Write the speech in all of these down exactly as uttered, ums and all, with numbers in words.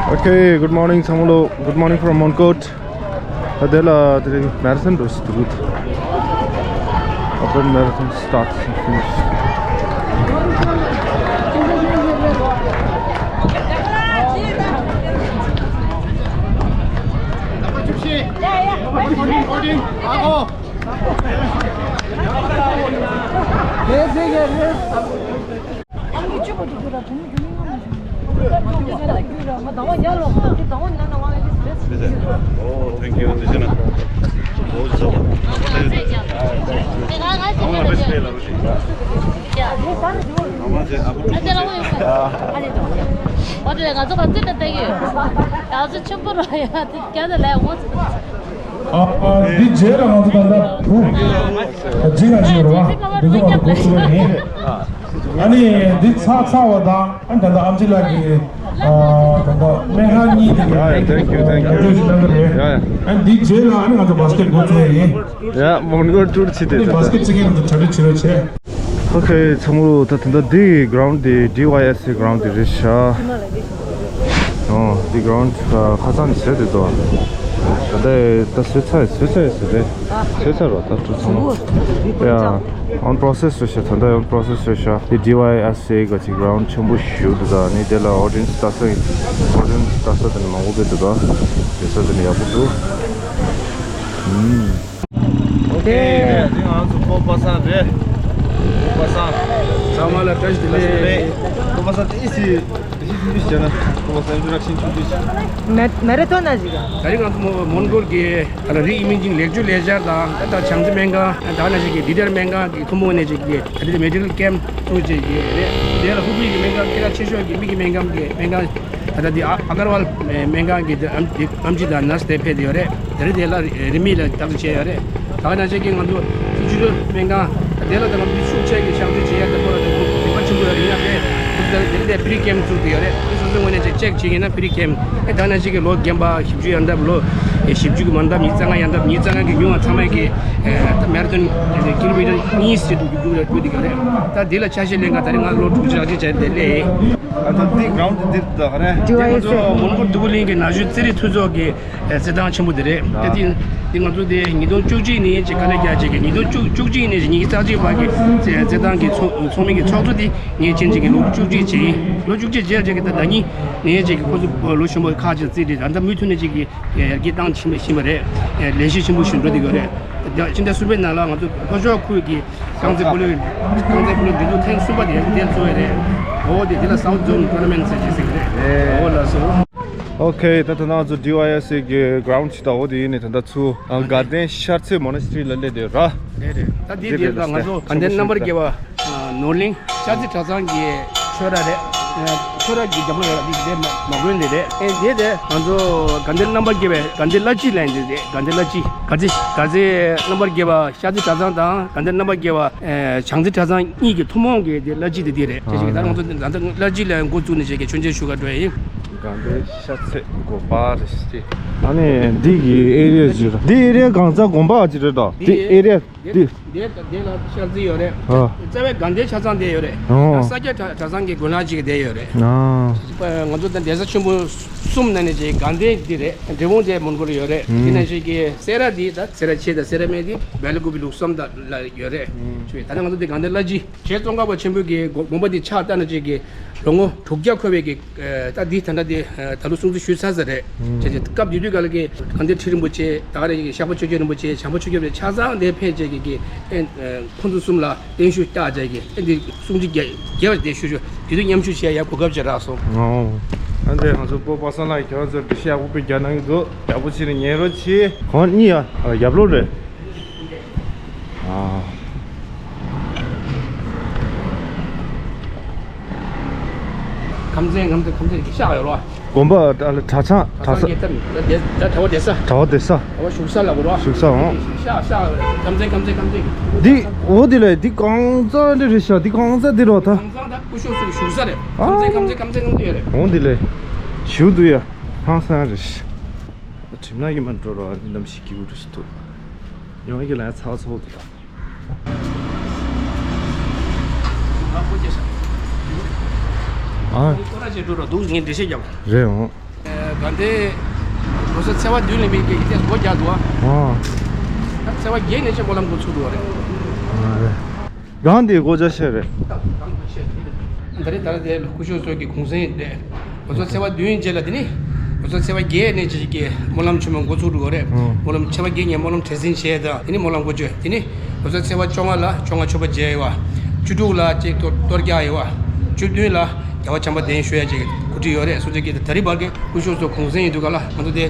Okay, good morning, ཚང་མ་ལོ། Good morning from Monkot. ད་དེ་ལ་དེ་རིང་མེ་ར་ཐོན་འགྲོ་སྲིད་འདུག། Upper marathon starts and finish. Oh, thank you. ཨ། འདི་རྗེས་ལ་ང་ཚོ་ད་ལྟ་བུ་འཇིགས་ལ་ཞིག་རོ། འདི་ཚོ་ང་ཚོ་འགོ་ཚུགས་པ་ཡིན། ཨ་ནི་འདི་ཚ་ཚ་བ་དང་ཨ་ད་ལྟ་ཨམ་ཆི་ལགས་ཀྱི་ཨ་ད་ལྟ་སྨན་ཁང་གཉིས་དེ་གི། Yeah, yeah, thank you, thank you. ཡར་ཐོན་ཞིག་གནང་གི་རེད། Yeah, yeah. ཨ་འདི་རྗེས་ལ་ཨ་ནི་ང་ཚོ་བྷ་སི་ཀེ་ཊི་འགོ་ཚུགས་པ་ཡིན། Yeah, མོན་གྷོ་ཊུར་བྱེད་དེ། ཨ་ནི་བྷ་སི་ཀེ་ཊི་རྩེད་མཁན་ང་ཚོ་གྲ་སྒྲིག་བྱེད་རོགས་བྱས། Okay, ཚང་མ་ལོ། ད་ད་ལྟ་འདི་གི་གྷ་རའུན་ཌི་དེ་ཌི་ཝའི་ཨེས་ཨེ་གྷ་རའུན་ཌི་དེ་རེད་ཤག། ཨོ། འདི་གྷ་རའུན་ཌི་ཁ་སང་ནས་བཟོས་བསྡད་འདུག། ད་ལྟ་ད་བཟོས་ཚར་བཟོས་ཚར་བཟོས་རེད། བཟོས་ཚར་རོ། ད་ཚང་མ། Yeah, on process རེད་ཤག། ད་ལྟ་on process རེད་ཤག། འདི་ཌི་ཝའི་ཨེས་ཨེ་གི་གཅིག་གྷ་རའུན་ཌི་ཆེན་པོ་ཞིག་འདུག། ད་ནི་དེ་ལ་ཨོ་ཌི་ཡན་སི་ལྟ་ས་ཡིན། ཨོ་ཌི་ཡན་སི་ལྟ་ས་དེ་ནི་མང་པོ་བསྡད་འདུག། ད་བསྡད་ས་དེ་ནི་ཡག་པོ་འདུག། ཨུམ། Okay. འདི་ང་ཚོ་སྤོ་པ་སངས་རེད། སྤོ་པ་སངས། ཚང་མ་ལ་བཀྲ་ཤིས་བདེ་ལེགས། སྤོ་པ་སངས་དེ་ཨི་སི་ཨི་སི་བྱས་ན། སྤོ་པ་སངས་ཨིན་ཊྲོ་ཌག་ཤན་ཆུང་ཆུང་ཞིག། མེ་མེ་ར་ཐོན་ན་ཞིག། ད་རིང་ང་ཚོ་མོ་མོན་གྷོལ་གྱི་ཨ་ལ་རི་ཨི་མེ་ཇིང་ལེགས་བཅོས་ལས་འཆར་དང་། ད་ལྟ་བྱང་རྩེ་སྨན་ཁང་། ད་ནང་བཞིན་གྱི་འདི་དེར་སྨན་ཁང་གི་ཐུན་མོང་ནས་ཅིག་གི་ད་ལྟ་མེ་ཌི་ཀལ་ཀེམ་བཙུགས་བྱས་ཀྱི་རེད། དེ་ལ་ཧུ་པི་གི་སྨན་ཁང་། སྐད་གྲགས་ཆེ་ཤོས་ཀྱི་མིག་གི་སྨན་ཁང་གི་སྨན་ཁང་། ད་ལྟ་འདི་ཨ་ཨ་གར་ཝལ་སྨན་ཁང་གི་དེ་ཨམ་དེ་ཨམ་ཆི་དང་ནར་སི་དེ་ཕེབས་བསྡད་ཡོད་རེད། དེ་རིང་དེ་ལ་རིན་མེད་ལ་བརྟག་དཔྱད་བྱས་ཡོད་རེད། ད་ག་ནང་བཞིན་གྱི་ང་ཚོ་སི་ཅུ་རི་སྨན་ཁང་། དེ་ལ་ད་ང་ཚོ་ཤུགས་ཆེ་གི་གཤག་བཅོས་བྱེད་ཡ་དེ་ཁོ་རང་དེ་ཁོ་རང་དེ་པར་ཆེན་པོ་ཡོད་རེད། ཡིན་ན་དེ་ཁོ་ཚོ་དེ་རིང་དེ་ཕི་རི་ཀེམ་བཙུགས་བསྡད་ཡོད་རེད། དེ་སོ་སོའི་ངོས་ནས་ཅིག་ཅེག་བྱེད་ཡིན་ན་ཕི་རི་ཀེམ། ཨེ་ད་ནང་བཞིན་གྱི་ལོ་རྒན་པ་བཞི་བཅུ་ཡན་འདབས། ལོ་ཨེ་བཞི་བཅུ་གི་མ་འདབས། ཉི་ཤུ་རྩ་ལྔ་ཡན་འདབས། ཉི་ཤུ་རྩ་ལྔ་གི་ཉུང་བ་ཚང་མས་ཀྱི་ཨེ་ད་མེ་ར་ཐོན་ཀི་ལོ་མི་ཊར་གཉིས་ཙམ་དུ་རྒྱུག་རྒྱུག་བསྡད་ཡོད་རེད། ད་འདི་ལ་ཆ་ཤས་ལེན་ག་ད་རིང་ང་ལོ་དྲུག་ཅུ་རེ་གཅིག་བྱས་བསྡད་ལེ། ཨ་ད་འདི་གྷ་རའུན་ཌི་འདི་ད་ག་རེ། ཌི་ཝའི་ཨེས་ཨེ། ང་ཚོ་མོན་གྷོ་ཏུ་ཀུ་ལིང་གི་ན་གཞོན་རྩེད་རིགས་མཐུན་ཚོགས་ཀྱི་ཨེ་རྩེད་ཐང་ཆེན་པོ་འདི་རེད། ཨ་དེ་འདི་ང་ཚོ་དེ་ཉིས་སྟོང་བཅུ་གཅིག་ནས་ཅིག་དཀའ་ལས་རྒྱག་བྱས་ཀྱི། ཉིས་སྟོང་བཅུ་བཅུ་གཅིག་ནས་ཉི་ཤུ་རྩ་གཅིག་བར་གྱི་རྩེད་རྩེད་ཐང་གི་ཚོགས་ཚོགས་མི་གི་ཚོགས་གཙོ་དེ་ངས་ཅན་ཅིག་གི་ལོ་བཅུ་གཅིག་བྱས་ཡིན། ལོ་བཅུ་གཅིག་བྱས་བྱས་ཀྱི་ད་ཟླ་ཉིན་ནས་ཅིག་གི་ཁོ་ཚོ་ལོ་གཞོན་པ་ཁག་ཅིག་རྩེད་དེ་ད་ལྟ་མུ་མཐུད་ནས་ཅིག་གི་ཡར་རྒྱས་བཏང་ཕྱིན་པ་ཕྱིན་པ་རེད། ལས་གཞི་ཆེན་པོ་ཞིག་འགྲོ་བསྡད་ཡོད་རེད། ཕྱི་ཟླ་གསུམ་པའི་ནང་ལ་ང་ཚོ་ལྷོ་ཕྱོགས་ཁུལ་གྱི་རྐང་རྩེད་སྤོ་ལོའི་རྐང་རྩེད་སྤོ་ལོའི་འགྲན་བསྡུར་ཐེངས་གསུམ་པ་དེ་དེ་ཚོགས་ཡོད་རེད། འོ་དེ་དེ་ལ་South Zone Tournament ཟེར་གྱི་ཟེར་གྱི་རེད། འོ་ལགས་སོ། Okay, ད་ད་ང་ཚོ་ཌི་ཝའི་ཨེས་ཨེ་གི་གྷ་རའུན་ཌི་ཞིག་ད། འོ་དེ་ཡིན་ནས་ད་ད་ཚུར་ཨ་དགའ་ལྡན་ཤར་རྩེ་མོ་ན་སི་ཊི་རི་ལ་སླེབས་བསྡད་ཡོད་ར། རེད་རེད། ད་དེ་དེ་དེ་ད་ང་ཚོ་དགའ་ལྡན་རྣམ་པར་རྒྱལ་བ་ཨ་ནོར་གླིང་ཤར་རྩེ་གྲྭ་ཚང་གི་ཆོས་ར་རེད། ཨ་ཆོས་ར་གི་རྒྱབ་ལོགས་ཡོད་ར། འདི་འདི་མ་མ་དགོན་འདི་རེད། ཨེ་འདི་དེ་ང་ཚོ་དགའ་ལྡན་རྣམ་པར་རྒྱལ་བའི་དགའ་ལྡན་བླ་སྤྱི་ལ་ཡིན། འདི་རེད། དགའ་ལྡན་བླ་སྤྱི། དགའ་ལྡན་དགའ་ལྡན་རྣམ་པར་རྒྱལ་བ་ཤར་རྩེ་གྲྭ་ཚང་དང་དགའ་ལྡན་རྣམ་པར་རྒྱལ་བ་ཨེ་བྱང་རྩེ་གྲྭ་ཚང་གཉིས་ཀྱི་ཐུན་མོང་གི་དེ་བླ་སྤྱི་དེ་འདི་རེད། དེ་བཞིན་གྱི་ད་ང་ཚོ་ད་ལྟ་བླ་སྤྱི་ལ་འགོ་བཙུགས་ནས་བྱས་ཀྱི་མཆོད་མཇལ་ཞུ་ག་འགྲོ་ཡ་ཡིན། དགའ་ལྡན་ཤར་རྩེ་དགོན་པ་རེད་ཟེར། ཨ་ནི་འདི་གི་ཨེ་རི་ཡ་ཅིག་རེད། འདི་ཨེ་རི་ཡ་གང་ཚ་དགོན་པ་ཅིག་རེད་དོ། འདི་ཨེ་རི་ཡ་འདི། འདི་འདི་ལ་ཤར་རྩེ་ཡོད་རེད། ཨ། རྩ་བའི་དགའ་ལྡན་ཆ་ཚང་བསྡད་ཡོད་རེད། ཨོ། ས་སྐྱ་གྲྭ་གྲྭ་ཚང་གི་དགོན་ལག་ཅིག་བསྡད་ཡོད་རེད། ཨ། ང་ཚོ་ད་གདན་ས་ཆེན་པོ་གསུམ་ནང་ནས་ཅིག་དགའ་ལྡན་འདི་རེད། འབྲས་སྤུངས་དེ་མོན་གྷོ་ལ་ཡོད་རེད། ཨུམ། དེ་ནང་བཞིན་གྱི་སེ་ར་འདི་ད་སེ་ར་ཆེ་དང་སེ་ར་སྨད་འདི་སྦེལ་ཀོབ་ལུགས་བསམ་དང་ལ་ཡོད་རེད། ཨུམ། ད་ནི་ང་ཚོ་འདི་དགའ་ལྡན་བླ་སྤྱི། རྗེ་ཙོང་ཁ་པ་ཆེན་པོ་གི་དགོན་དགོན་པ་འདི་ཕྱག་བཏབ་ནས་ཅིག་གི་ལོ་ངོ་དྲུག་བརྒྱ་འཁོར་བའི་གི་ཨ་ད་འདི་ད་ལྟ་འདི་ཨ་ད་ལོ་སྲུང་བརྩི་ཞུས་ཚར་ཚར་རེད། ཨུམ། བྱས་ཙང་སྐབས་དེ་དུས་ག་ལ་གི་དགའ་ལྡན་ཁྲི་རིན་པོ་ཆེ། ད་ག་རེ་གི་ཤག་པ་ཆོས་རྒྱལ་རིན་པོ་ཆེ། བྱམས་པ་ཆོས་རྒྱལ་རིན་པོ་ཆེ་ཆ་ཚང་དེ་ཕེབས་བྱས་ཀྱི་གི་ཨེ་ཨ་ཁོང་ཚོ་གསུམ་ལ་བརྟན་བཞུགས་བསྐྱངས་བྱས་ཀྱི་ཨེ་འདི་སྲུང་བརྩི་རྒྱས་རྒྱས་པ་དེ་ཞུ་ཞུ། དེ་དུས་མཉམ་ཞུགས་བྱས་ཡ་གོ་སྐབས་ཅིག་རག་སོང་། ཨོ། ཨ་འདི་ང་ཚོ་སྤོ་པ་སངས་ལགས་ཁྱེད་རང་ཚོ་འགྲེལ་བཤད་ཡག་པོ་དཔེ་རྒྱག་གནང་གི་འདུག། ཡག་པོ་བྱས་ནས་ཉན་རོགས་གྱིས། ཁོང་གཉིས་ཡ་ཨ་རྒྱབ་ལོགས་རེད། ཨ། ཁམས་ཚན་ཁམས་ཚན་ཁམས་ཚན་གྱི་ཤག་ཡོད་རོ། དགོན་པ་ད་ལ་གྲྭ་ཚང་གྲྭ་ས། གྲྭ་ཚང་གི་ད་ད་གྲྭ་བ་བསྡད་ས། གྲྭ་བ་བསྡད་ས། གྲྭ་བ་བཞུགས་ས་ལ་གོ་རོ། བཞུགས་ས་འོང་། ཤག་ཤག་ཁམས་ཚན་ཁམས་ཚན་ཁམས་ཚན། འདི་འོ་འདི་ལས་འདི་གང་ཚ་འདི་རེད་ཤག། འདི་གང་ཚ་འདི་རོ་ད། གང་ཚང་ད་སྐུ་ཞབས་ཚོ་བཞུགས་ས་རེད། ཨ། ཁམས་ཚན་ཁམས་ཚན་ཁམས་ཚན་ཁམས་ཚན་ཡོད་རེད། འོ་འདི་ལས་བཞུགས་འདུག་ཡ། ཧང་སང་རེད། གྲིམ་ན་ཡིན་མ་འགྲོ་རོ། ཨ་ནི་གནམ་གཤིས་སྐྱིད་པོ་འདྲ་ཞིག་འདུག། ཡོང་གི་ལ་ཚ་བ་ཚ་བོ་འདུག་ད། ཨ། ཁོ་ར་ཅིག་འགྲོ་རོགས་འདུག། ངས་འགྲེལ་བཤད་རྒྱབ། རེད་འོང་། དགའ་ལྡན་ལོ་གསར་ཚེས་པ་བདུན་ལས་མི་སྐད་ཀྱི་ཏེ་སྒོ་རྒྱག་འདུག་ཨ། ཨོ། ད་ཚེས་པ་བརྒྱད་ནས་ཅིག་སྨོན་ལམ་འགོ་ཚུགས་འདུག་རེད། ཨ་རེད། གང་དེ་སྒོ་རྒྱག་ཤེས་རེད། ད་རེས་ད་རེས་དེ་སྐུ་ཞབས་ཚོ་གི་གུང་སེང་རེད། ལོ་གསར་ཚེས་པ་བདུན་རྗེས་ལ་དེ་ནི་ལོ་གསར་ཚེས་པ་བརྒྱད་ནས་ཅིག་གི་སྨོན་ལམ་ཆེན་མོ་འགོ་ཚུགས་འགྲོ་གི་རེད། ཨོ། སྨོན་ལམ་ཚེས་པ་བརྒྱད་ཉིན་སྨོན་ལམ་བྲེལ་ཟིང་བྱས་དང་དེ་ནི་སྨོན་ལམ་འགོ་བརྗོད། དེ་ནི་ལོ་གསར་ཚེས་པ་བཅོ་ལྔ་ལ་བཅོ་ལྔ་མཆོད་པ་མཇལ་ཡོད་པ། བཅུ་དྲུག་ལ་ཅིག་གཏོར་གཏོར་རྒྱག་ཡོད་པ། བཅུ་བདུན་ལ་རྒྱལ་བ་བྱམས་པ་གདན་ཞུ་ཡ་ཅིག་གོ་སྒྲིག་ཡོད་རེད། སོང་ཙང་གི་ད་རེས་བར་གི་སྐུ་ཞབས་ཚོ་གུང་སེང་ཡིན་དུས་ག་ལ་ང་ཚོ་དེ་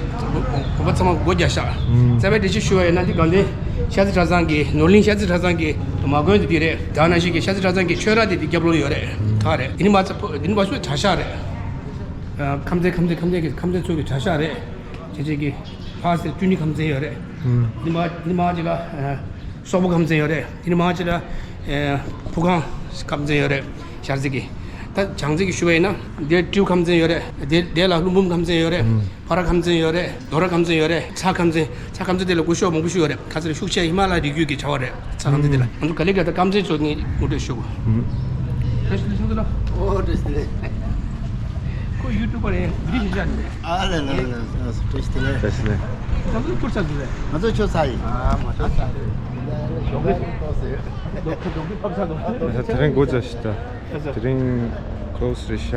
གོམ་པ་ཚང་མ་སྒོ་རྒྱག་ཤག་ཨུམ། རྩ་བའི་འགྲེལ་བཤད་ཞུ་བ་ཡིན་ན་འདི་དགའ་ལྡན་ཤར་རྩེ་གྲྭ་ཚང་གི་ནོར་གླིང་ཤར་རྩེ་གྲྭ་ཚང་གི་མ་དགོན་དེ་འདི་རེད། ད་ནང་བཞིན་གི་ཤར་རྩེ་གྲྭ་ཚང་གི་ཆོས་ར་དེ་དེ་རྒྱབ་ལོགས་ཡོད་རེད། ད་རེད། དེ་ནི་མ་ཚ་དེ་ནི་མ་སུ་གྲྭ་ཤག་རེད། ཨ། ཁམས་ཚན་ཁམས་ཚན་ཁམས་ཚན་གི་ཁམས་ཚན་ཚོ་གི་གྲྭ་ཤག་རེད། ཁྱེད་ཅག་གི་ཕ་སེར་བཅུ་གཉིས་ཁམས་ཚན་ཡོད་རེད། ཨུམ། འདི་མ་འདི་མ་ཅིག་ལ་ཨ་སོག་པོ་ཁམས་ཚན་ཡོད་རེད། འདི་མ་ཅིག་ལ་ཨ་ཕུ་ཁང་ཁམས་ཚན་ཡོད་རེད། ཤར་རྩེ་གི། ད་བྱང་རྩེ་གི་ཞུ་བ་ཡིན་ན་འདིར་སྤྲེའུ་ཁམས་ཚན་ཡོད་རེད། འདིར་འདི་ལ་ཀླུ་འབུམ་ཁམས་ཚན་ཡོད་རེད། ཨུམ། ཕ་ར་ཁམས་ཚན་ཡོད་རེད། རྡོ་ར་ཁམས་ཚན་ཡོད་རེད། ཚ་ཁམས་ཚན། ཚ་ཁམས་ཚན་དེ་ལ་སྐུ་ཞབས་མང་པོ་ཞིག་ཡོད་རེད། ཁ་ཚ་ལ་ཤུགས་ཆེ་ཧི་མ་ལ་ཡའི་རི་རྒྱུད་ཀྱི་བྱ་བ་རེད། ཚ་ཁམས་ཚན་དེ་ལ་ང་ཚོ་ག་ལེ་ག་ད་ཁམས་ཚན་ཚོ་ནི་ངོ་སྤྲོད་ཞུ་དགོས། ཨུམ། བཀྲ་ཤིས་བདེ་ལེགས་ལགས། ཨོ་བཀྲ་ཤིས་བདེ་ལེགས། ཁོ་ཡུ་ཊུབ་པ་རེད། བི་ཌིའོ་ཞིག་བཞག་ནས། ཨ་ལེ་ལེ་ལེ། བཀྲ་ཤིས་བདེ་ལེགས། བཀྲ་ཤིས་བདེ་ལེགས། ང་ཚོ་ཁྱོད་ཚ་ཡིན། ང་ཚོ་ཁྱོད་ཚ་ཡིན། ཨ་མ་ཁྱོད་ཚ་ཡིན། ལོག་གི་ལོག་གི་ཕབ་ཚ་ལོག་གི། དེ་རིང་སྒོ་རྒྱག་ཤག་ད། དེ་རིང་ཀློ་སི་རེད་ཤག་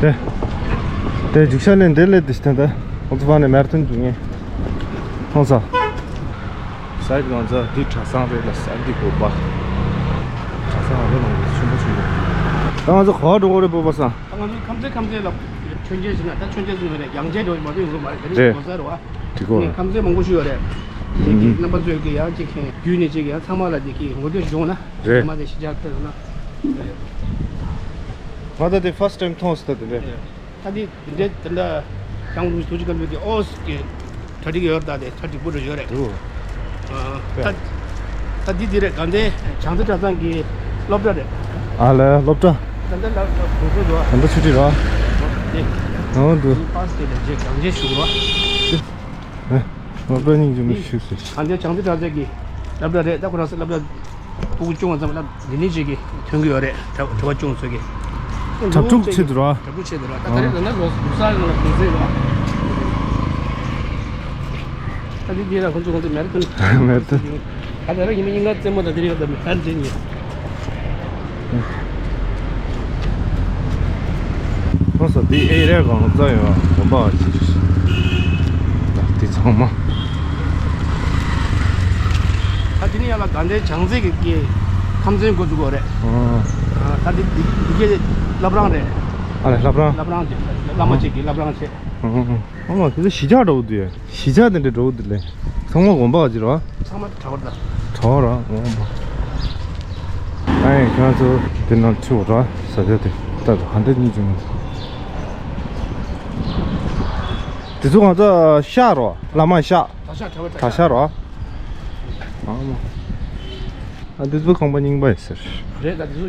དེ་དེ་རྒྱུག་ཤར་ལས་འདིར་སླེབས་དུས་ད་ལྟ་ང་ཚོ་ཕར་ནས་མེ་ར་ཐོན་རྒྱུག་ངེས། མཐོང་ས། ས་ཡི་ང་ཚོ་འདི་གྲྭ་ཚང་རེད་ལ་ས་འདི་དགོན་པ། གྲྭ་ཚང་རེད་ལ་ཆེན་པོ་ཆེན་པོ། ད་ང་ཚོ་ག་པར་འགྲོ་དགོས་རེད་སྤོབས་པ་སང་། ད་ང་ཚོ་ཁམས་ཚན་ཁམས་ཚན་ལ་མཆོད་མཇལ་ཟེར་ན་ད་མཆོད་མཇལ་ཟེར་ན་རེད། ཡང་མཇལ་འགྲོ་ཡོད་མ་རེད། ཡོད་མ་རེད། དེ་རེད་རེད། གོ་ས་རེད་བ། དེ་གོ་རེད། ཁམས་ཚན་མང་པོ་ཞིག་ཡོད་རེད། དེ་གི་ཨུམ། རྣམ་པ་ཚོས་ཀྱི་ཡང་ཅིག་མཁྱེན་རྒྱུས་ནས་ཅིག་ཡང་ཚང་མ་ལ་དེ་གི་ངོ་སྤྲོད་ཞིག་བྱུང་ན། རེད། མ་དེ་ཤི་ཆགས་ཐེབས་ན། ང་ད་དེ་first time་མཐོང་སོང་ད་དེ་འདྲ། ད་དེ་དེ་འདྲའི་དེ་འདྲ་ཀྱང་རུ་ཐུགས་རྗེ་བཀའ་འདུན་གྱི་ཨོ་སི་གི་གྲ་སྒྲིག་ཡོད་ད་དེ་གྲ་སྒྲིག་པོ་རུ་ཡོད་རེད། འདུག་ཨ། ད་ད་དེ་དེ་རེད། དགའ་ལྡན་བྱང་རྩེ་གྲྭ་ཚང་གི་སློབ་གྲྭ་རེད། ཨ་ལས་སློབ་གྲྭ། ད་ལྟ་ལ་གོ་ཚོད་འདུག་ད་ལྟ་ཆུ་ཁྲི་ར། དེ། ཨོ་འདུག་པཱ་སི་དེ་ལས་རྗེས་གང་རྗེས་ཞུ་རོགས། ཨ། སློབ་གྲྭ་སྙིང་རྗེ་མོ་ཞིག་ཟེར། ཨ་འདི་བྱང་རྩེ་གྲྭ་ཚང་གི་སློབ་གྲྭ་རེད། ད་ཁོ་རང་ཚོ་སློབ་གྲྭ་ཕྲུ་གུ་ཆུང་བ་ཙམ་ལ་འདི་ནས་ཅིག་གི་ཐོན་གི་ཡོད་རེད། གྲྭ་གྲྭ་པ་ཆུང་ཚོ་གི། གྲྭ་ཕྲུག་ཆེད་དུ་ར། གྲྭ་ཕྲུག་ཆེད་དུ་ར། ད་ད་རེས་ད་ནི་ལོ་ལོ་གསར་ཡོང་ལ་གུང་སེང་ར། ད་འདི་འདི་ར་ཁོ་ཚོ་ཁོ་ཚོ་མེ་ར་ཐོན། མེ་ར་ཐོན། ད་ད་རེས་ཉི་མ་ཉིན་གང་རྩེད་མོ་ད་འདི་རེད། ད་མེ་ར་ཐོན་ཉིན། ཁོ་ཚོ་འདི་ཨེ་རེད་གང་རྩ་ཡོད་དགོན་པ་ཅི་ད་འདི་ཚང་མ། ད་འདི་ནི་ཡ་ལ་དགའ་ལྡན་བྱང་རྩེ་གི་གི་ཁམས་ཚན་འགོ་འཛུགས་པ་རེད། ཨོ། ད་འདི་འདི་འདི་གི་བླ་བྲང་རེད། ཨ་ལས་བླ་བྲང་། བླ་བྲང་ཅིག་བླ་མ་ཅིག་གི་བླ་བྲང་ཆེ། ཨོ་ཨོ་ཨོ། ཨ་མ་དེ་ཚོ་གཞིས་ཆགས་འདྲ་བོ་འདུག་ཡ། གཞིས་ཆགས་དེ་འདྲ་འདྲ་བོ་འདུག་ལས། ཚང་མ་དགོན་པ་ག་ཅི་རེད་བ། ཚང་མ་གྲྭ་བ་རེད། གྲྭ་བ་རེད། ཨོ་མ། ཨ་ཡེ་ཁྱོད་ཚོ་དེ་ནང་ཆུ་བ་ར་ས་ཆ་དེ་ལྟ་དུ་ཧ་འདྲ་གཉིས་བྱུང་། དེ་ཚོ་ང་ཚོ་ཤག་རོ། བླ་མ་ཤག་གྲྭ་ཤག་གྲྭ་བ་གྲྭ་ཤག་རོ། ཨོ་མ། ཨ་འདི་ཚོ་ཁང་པ་རྙིང་པ་ཡིན་ཟེར། རེད་ད་འདི་ཚོ་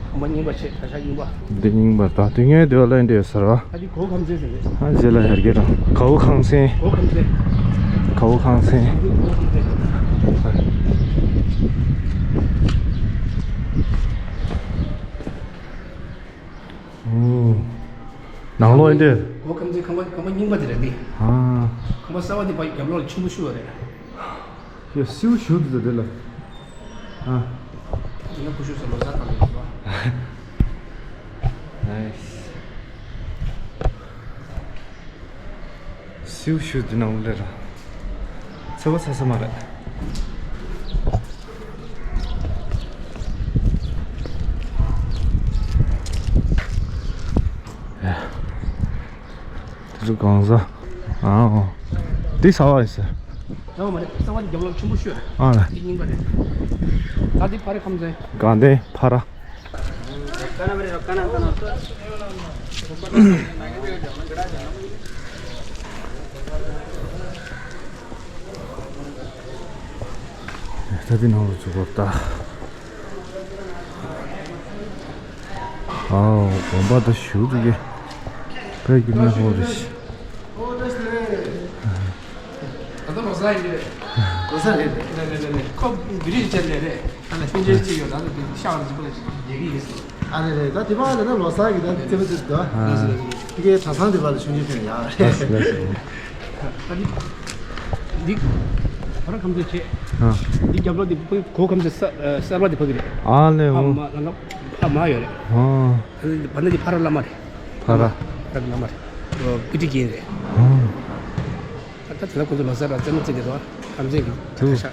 ཁང་པ་རྙིང་པ་བྱས་གྲྭ་ཤག་རྙིང་པ། འདི་རྙིང་པ་རེད་ད། དུས་ངན་དེ་བ་ལ་འདྲ་ཡོད་ཟེར་བ། ཨ་འདི་གོ་ཁམས་ཚན་ཟེར་རེད། ཨ་རྗེས་ལ་ཡར་རྒྱས་རང་གའུ་ཁང་ཚན། གོ་ཁམས་ཚན། གའུ་ཁང་ཚན། ཨུམ། ནང་ལོགས་ཡིན་ཏེ། གོ་ཁམས་ཚན་ཁང་པ་ཁང་པ་རྙིང་པ་དེ་རེད་འདི། ཨ། ཁང་པ་གསར་བ་དེ་ཕ་རྒྱབ་ལོགས་ལ་ཆེན་པོ་ཤོས་རེད། ཡ་སེའུ་ཞུ་དུ་དེ་ལ། ཨ། ཡིན་ན་ཀུ་ཤུ་ཟེར་ལོ་ཟ་གང་ཡོད་པ། ནའིས། སེའུ་ཞུ་དུ་ནང་ལེ་ར། ཚེ་བ་ཚ་ས་མ་རེད། ཡ། དེ་ཚོ་གང་ཟ། ཨ་འོ། འདི་ཟ་བ་ཡིན་ཟེར། ཡོད་མ་རེད། ཟ་བ་འདི་རྒྱབ་ལོགས་ཆེན་པོ་ཤོས། ཨ་ལ། འདི་རྙིང་པ་རེད། ད་འདི་ཕ་ར་ཁམས་ཚན། དགའ་ལྡན་ཕ་ར། ད་འདི་ནང་ལ་འཛུལ་བར་ལྟ། ཨའོ། དགོན་པ་ད་ཞུ་དུ་གེ། བོད་ཀྱི་མི་ཧོ་རེ་ཤི། ད་ལྟ་ལོ་གསར་ཡིན་གྱི་རེད། ལོ་གསར་རེད་རེད། རེད་རེད་རེད་རེད། ཁོ་བི་རི་ཅན་ལས་རེད། ཨ་ལས་ཆུང་ཆུང་ཅིག་ཡོད། ད་ལ་དེ་ཤ་བ་ལ་ཅིག་པོ་ལ་ཞིག་རྒྱག་གི་ཡིན་ཟེར། ཨ་རེད་རེད། ད་དེ་པ་ལ་ན་ལོ་གསར་གི་ད་རྩེད་མོ་རྩེ་འདུག་ཨ་ལས་ལས་ལས། དེ་གའི་གྲྭ་ཚང་དེ་པ་ལ་ཆུང་ཆུང་ཕེབས་ཡག་རེད། ལས་ལས། ད་འདི་འདི་བར་ཁམས་ཚན་བྱས། ཨ། འདི་རྒྱབ་ལོགས་འདི་ཕ་གི་གོ་ཁམས་ཚན་གསར་པ་འདི་ཕ་གི་རེད། ཨ་ལས། ཕ་འོ། མ་ལ་ལ་ཕ་མ་ཡོད་རེད། ཨ། བར་ན་འདི་ཕ་ར་བླ་མ་རེད། ཕ་ར། ཕ་ར་བླ་མ་རེད། པི་ཊི་གིན་རེད། ཨ། ད་ལྟ་དེ་ལ་ཁོ་ཚོ་ལོ་གསར་ར་རྩེད་མོ་རྩེ་གི་རེད་བ། ཁམས་ཚན་གི་དུ་ཤ།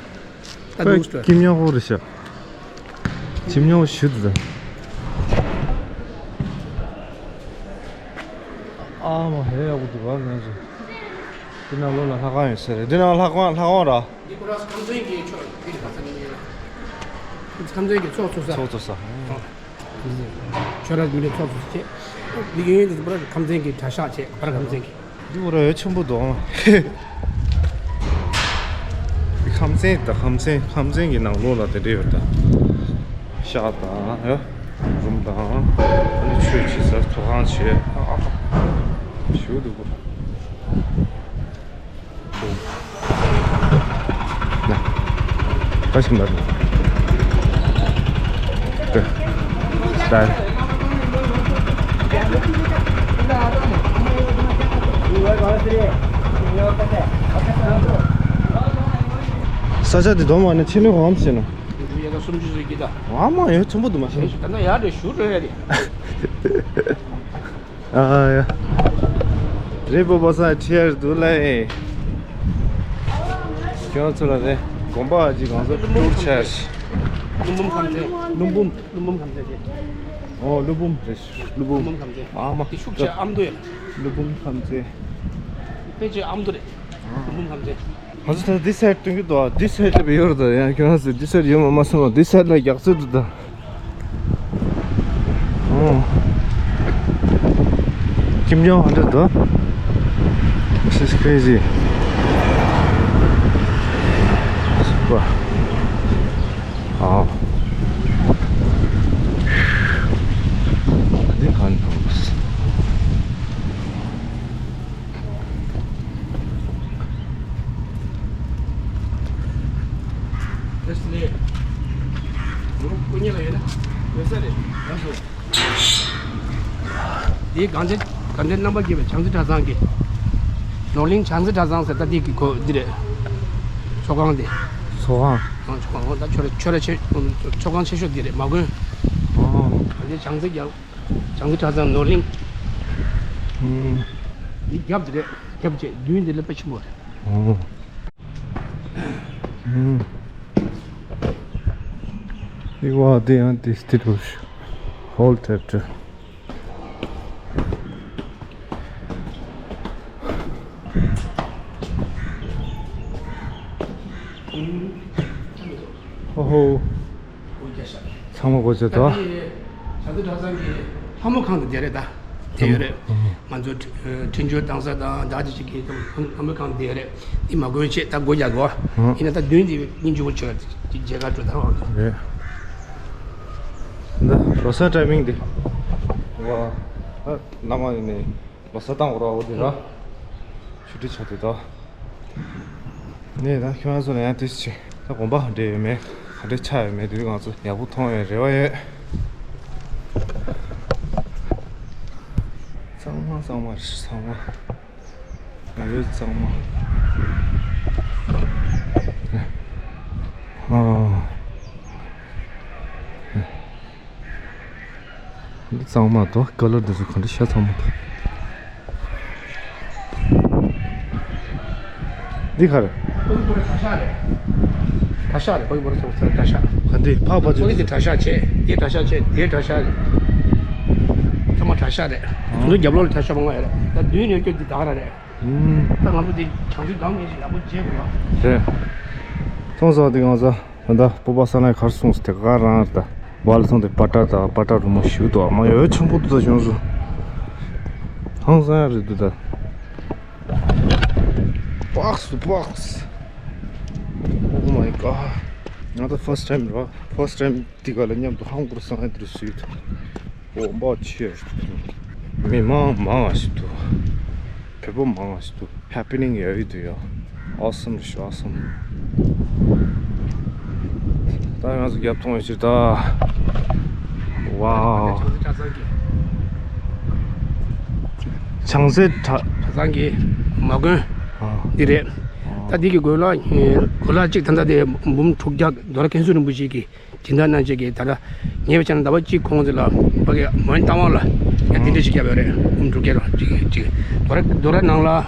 ད་ཁོས་ལུགས་སུ་ཀིམ་ཉོ་ཧོ་རེད་ཤག་ཀིམ་ཉོ་ཧོ་ཞུ་དུ་ད། ཨ་མ་ཧེ་ཡག་པོ་འདུག་བ། ང་ཚོ་འདི་ནང་ལོགས་ལ་ལྷ་ཁང་ཡོད་ས་རེད། འདི་ནང་ལྷ་ཁང་ལྷ་ཁང་ར། འདི་ཁོ་ར་ཁམས་ཚན་གི་ཕྱོགས་འདི་རེད། ཁམས་ཚན་གི་ཚོགས་ཚུགས་ས། ཚོགས་ཚུགས་ས། ཁྱོད་རང་མི་རེ་ཚོགས་སུ་བྱེད། འདི་གི་ཡོན་ཏན་པར་ཁམས་ཚན་གྱི་གྲྭ་ཤག་བྱེད། པར་ཁམས་ཚན་གྱི། འདི་བོ་ར་ཡོད་ཆེན་པོ་འདུག་ཨང་། འདི་ཁམས་ཚན་ད། ཁམས་ཚན་ཁམས་ཚན་གྱི་ནང་ལོགས་ལ་དེ་འདྲ་ཡོད་ད། ཤག་དང་ཡ། རུམ་དང་། ཨ་ནི་ཆོས་བྱེད་ས་ཚོགས་ཁང་བྱེད། ཞུ་འདུག་གོ། ན། ད་ཤིང་ད། ཀ། ད། ས་ཆ་འདི་སྡོམ་བ་ནི་ཕྱི་ལོའི་འོམ་ཟེར་ན། ཡ་ད་སུམ་ཅུ་ཟེར་གྱི་ད། ཨ་མ་ཡ་ཆེན་པོ་འདུག་མ་ཤེས། ད་ན་ཡ་རེ་ཞུ་རེ་ཡ་རེ། ཨ་ཡ། རེད། སྤོབས་པ་སངས་ཁྲིད་ཡར་འདུག་ལ། ཁྱོད་ཚོ་ལ་རེད། དགོན་པ་ཅིག་གང་ཚོ་ཊུར་ཆེར། ཀླུ་འབུམ་ཁམས་ཚན། ཀླུ་འབུམ། ཀླུ་འབུམ་ཁམས་ཚན་དེ། ཨོ་ཀླུ་འབུམ་རེད། ཀླུ་འབུམ། ཀླུ་འབུམ་ཁམས་ཚན། ཨ་མ། དེ་ཤུགས་ཆེ་ཨ་མདོ་ཡ། ཀླུ་འབུམ་ཁམས་ཚན། དཔེ་ཆེ་ཨ་མདོ་རེད། ཀླུ་འབུམ་ཁམས་ཚན། ང་ཚོ་ད་འདི་སའིཌ་སྟོན་གྱི་འདུག་འདི་སའིཌ་ལ་ཡོད་རེད་ད། ཡང་ཁྱོད་རང་ཚོས་འདི་སའིཌ་ཡོད་མ་མ་སོང་བ། འདི་སའིཌ་ལ་རྒྱག་རྩིས་འདུག་ད། ཨོ། ཀིམ་ཇོང་ཧ་འདྲ་འདུག This is crazy. Super. ཨོ། འདི་གང་འདུག་དེ་སི་ལེ། ངོ་སྐུ་ཉེ་ལ་ཡོད་ན་ཡོད་ས་རེད། ཡང་སོ། འདིའི་གངས་ཅན་གངས་ཅན་རྣམ་པར་རྒྱལ་བའི་བྱང་རྩེ་གྲྭ་ཚང་གི། ནོར་གླིང་བྱང་རྩེ་གྲྭ་ཚང་ཟེར་ད་འདི་གི་གོ་འདི་རེད། ཚོགས་ཁང་འདི། ཚོགས་ཁང་། ཨང་། ཚོགས་ཁང་། ཨོ་ད་ཁྱོད་ར་ཁྱོད་ར་ཆེ་ཚོགས་ཁང་ཆེ་ཤོས་འདི་རེད། མ་དགོན། ཨོ། གངས་ཅན་བྱང་རྩེ་རྒྱལ། བྱང་རྩེ་གྲྭ་ཚང་ནོར་གླིང་། ཨུམ། འདི་རྒྱབ་འདི་རེད། རྒྱབ་བྱས་མདུན་འདི་ལ་དཔེ་ཆེན་པོ་རེད། ཨོ། ཨུམ། འདི་བ་འདི་ཡང་འདི་སྟེ་དུ་ཧོལ་ཐེབས་ཏེ། ཨོ་ཧོ། ཚང་མ་སྒོ་ཕྱེ་ཐོག་བྱང་རྩེ་གྲྭ་ཚང་གི་ལྷ་མོ་ཁང་དུ་བསྡད་རེད་ད། དེ་ཡོད་རེད། ང་ཚོ་འཕྲིན་བཅོལ་བཏང་ས་དང་ད་ཅི་ཅིག་གི་ལྷ་མོ་ཁང་དུ་བསྡད་ཡོད་རེད། འདི་མ་དགོས་ཆེད་ད་སྒོ་རྒྱག་དགོས། ཡིན་ན་ད་མདུན་འདི་སྙིང་རྗེ་པོ་བྱོས། མཇལ་ཁ་འགྲོ་ད་རོགས། རེད། ད་ལོ་གསར་ཊའི་མིང་འདི། ཨ་བླ་མ་ཡིན་ནི། ལོ་གསར་བཏང་དགོས་ར། འོ་དེ་ར། ཆུ་ཁྲི་ཆགས་དུས་ད། ནས་ད་ཁྱོད་རང་ཚོ་ལ་ཡང་དེ་ཅི། ད་དགོན་པ་ག་འདྲ་ཡོད་མེད། ག་འདྲ་ཆགས་ཡོད་མེད་དེ་ང་ཚོ་ཡག་པོ་མཐོང་ཡོད་རེ་བ་ཡོད། གཙང་མ་གཙང་མ་རེད་ཚང་མ། ང་ཡོད་གཙང་མ། ཨ། འདི་གཙང་མ་དང་ཀ་ལར་འདི་ཚོ་ག་འདྲ་ཤ་ཚང་མ་འདུག་འདི་ག་རེད། ཕ་གི་བོ་ར་གྲྭ་ཤག་རེད། གྲྭ་ཤག་རེད། ཕ་གི་བོ་ར་ཚོ་གྲྭ་ཤག་ག་འདི་ཕག་པ་ཅིག་ཕ་གི་འདི་གྲྭ་ཤག་བྱས། འདི་གྲྭ་ཤག་བྱས། འདི་གྲྭ་ཤག་རེད། ཚང་མ་གྲྭ་ཤག་རེད། ཨ། དེ་ཚོ་རྒྱབ་ལོགས་ལ་གྲྭ་ཤག་མང་ང་ཡོད་རེད། ད་མདུན་ནས་སྐྱོད་འདི་ད་ག་ར་རེད། ཨུམ། ད་ང་ཚོ་འདི་བྱང་ཆུབ་སྒང་གཉིས་ཤིག་ཡག་པོ་བྱེད་དགོས་པ། རེད། ཚོང་ཟོག་འདི་ང་ཚོ། ད་ལྟ་སྤོབས་པ་ས་ན་གར་སོང་ཟེར་དེ་ག་རང་ད་བལ་སོང་དེ་པ་ཏྲ་ད་པ་ཏྲ་རུ་མོ་ཞིག་འདུག་མ་ཡོད་ཆེན་པོ་འདུག་ད་བྱུང་སོང་། ཧང་སང་ཡ་རེད་འདུག་ད། པགས་སུ་པགས། Oh my god. ང་ད་first time ར། first time དེ་ག་ལ་མཉམ་དུ་ཧང་གུར་སང་ཡ་དེ་རུ་སུས་འདུག་འོ་འབའ་ཆེ། མི་མང་མང་ང་ཞིག་འདུག་བོད་པ་མང་ང་ཞིག་འདུག happening ཡོད་ཡོད་དུ་ཡོད། Awesome རེད་ཤག awesome། ད་ང་ཚོ་རྒྱབ་མཐོང་ཡོད་ཕྱིར་ད། ཝའོ། བྱང་སེམས་གྲྭ་ཚང་གི། བྱང་སེམས་གྲྭ་ཚང་གི་མ་དགོན། ཨ། འདི་རེད། ཨ། ད་འདི་གི་སྒོ་ལ། སྒོ་ལ་གཅིག་ད་ལྟ་དེ་འབུམ་དྲུག་བརྒྱ་རྡོ་ར་མཁན་ཟུར་རིན་པོ་ཆེ་གི་སྦྱིན་བདག་གནང་བྱེད་ཀྱི། ད་ལྟ་ཉེ་བའི་ཆར་ཟླ་བ་གཅིག་གོང་ཙམ་ལ་ཕ་གི་མོན་རྟ་དབང་ལ་ཡང་དེ་འདྲ་ཞིག་བརྒྱབ་ཡོད་རེད། འབུམ་དྲུག་བརྒྱ་རོ་གཅིག་གཅིག་རྡོ་ར་རྡོ་ར་ནང་ལ། ཨ།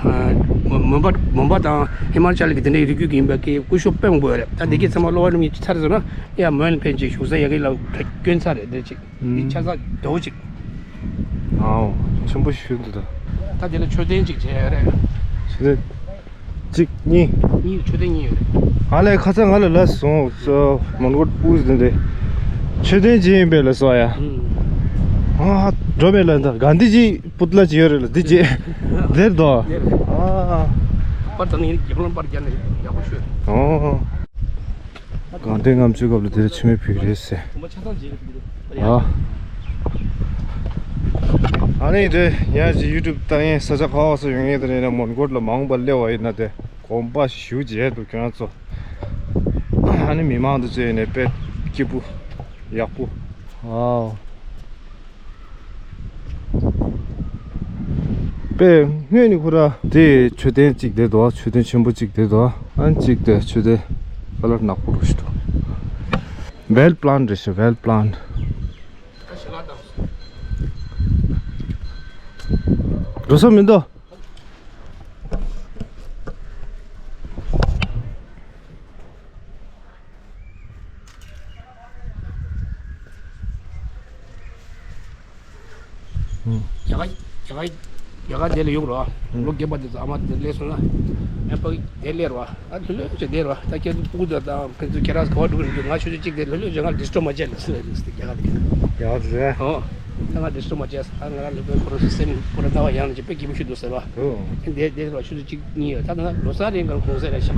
མོན་པ་མོན་པ་དང་ཧི་མ་ཅལ་གྱི་དེ་འདྲའི་རི་རྒྱུད་ཀྱི་ཡིན་པའི་གི་སྐུ་ཞབས་དཔེ་མང་པོ་ཡོད་རེད། ད་འདི་གའི་ཚང་མ་གློ་བ་རིན་པོ་ཆེ་ཚར་སོང་ན་ཡང་མོན་ཕན་ཅིག་བཞུགས་ས་ཡ་གི་ལ་སྐྱོན་ཚར་རེད། འདི་ཅིག་འདི་ཆ་ཚང་རྡོ་ཅིག་ཨའོ། ཆེན་པོ་ཞིག་འདུག་ད། ད་དེ་ལ་མཆོད་རྟེན་ཅིག་བྱས་ཡོད་རེད། མཆོད་རྟེན་གཅིག་གཉིས། གཉིས། མཆོད་རྟེན་གཉིས་ཡོད་རེད། ང་ལས་ཁ་སང་ང་ལ་ལབ་སོང་། མོན་གྷོ་པུས་འདི་འདྲ་མཆོད་རྟེན་ཅིག་ཡིན་པས་ལབ་སོང་ཡ། ཨ། འགྲོ་མེད་ལ་ད་ག་འདི་ཅིག་པུཏ་ལ་ཅིག་ཡོད་རེད་ལ་འདི་ཅིག་དེར་དོ། ཨ། པར་དང་ནི་རྒྱབ་ལོང་པར་རྒྱབ་ནས་ཡག་པོ་ཤོད། ཨོ། གངས་ཏི་རྔམ་བཅུ་སྐབས་ལ་འདིར་མཆོད་མེ་ཕུལ་གྱི་རེད་ཟེར། ཨ། ཨ་ནི་དེ་ཡང་ཅིག་ཡུ་ཊུབ་བཏང་ཡས་ས་ཆ་ག་བ་སུ་ཡོང་ཡས་དེ་ནས་མོན་གྷོ་ལ་མ་འོངས་པ་སླེབས་པ་ཡིན་ན་དེ་དགོན་པ་ཞིག་བཞེངས་འདུག་ཁྱོད་རང་ཚོ། ཨ་ནི་མི་མང་དུ་བཅས་ནས་དཔེ་སྐྱིད་པོ་ཡག་པོ། ཨ། པས་སྔོན་ནས་ཁོ་ར་དེ་མཆོད་རྟེན་གཅིག་དེ་འདུག་མཆོད་རྟེན་ཆེན་པོ་གཅིག་དེ་འདུག་ཨན་གཅིག་དེ་མཆོད་རྟེན་ཁ་ལར་ནག་པོ་རུ་ཞིག་འདུག་ཝེལ་པི་ལན་རེད་ཤག་ཝེལ་པི་ལན། འགྲོ་ས་མི་འདུག་རྒྱ་གར་རྒྱ་གར་རྒྱ་གར་དེ་ལ་ཡོང་རོགས། ལོ་རྒན་པ་དེ་ཚོ་ཨ་མ་དེ་སླེབས་སོང་ན་ཨ་ཕ་དེ་སླེབས་རོགས། ད་ལྷོད་ལྷོད་བྱས་བསྡད་རོགས། ད་ཁྱེད་ཚོ་སྤུ་གུ་དང་ད་ཁྱེད་ཚོ་ཁྱེད་རང་ག་པར་འགྲོ་གི་འདུག་ང་ཆུ་ཚོད་གཅིག་དེ་ལྷོད་ལྷོད་བྱས་ང་ཌི་སི་ཊརབ་མ་བྱས་ལ་ཟེར་རེད་རྒྱ་གར་དེ། ཡག་རེད། ཨོ། ད་ང་ཌི་སི་ཊརབ་མ་བྱས། ད་ང་རང་ལྷོད་པའི་ཁོ་རང་ཚོ་སེམས་ཁོ་རང་རྣ་བ་ཡང་ལ་ཅིག་དཔེ་སྐྱིད་པོ་ཞིག་འདུག་ཟེར་བ། ཨོ། དེ་དེ་རོགས་ཆུ་ཚོད་གཅིག་གཉིས་ཡོད། ད་ད་ལོ་གསར་རིང་གང་གོང་ཟེར་རེད། ཞག་པ་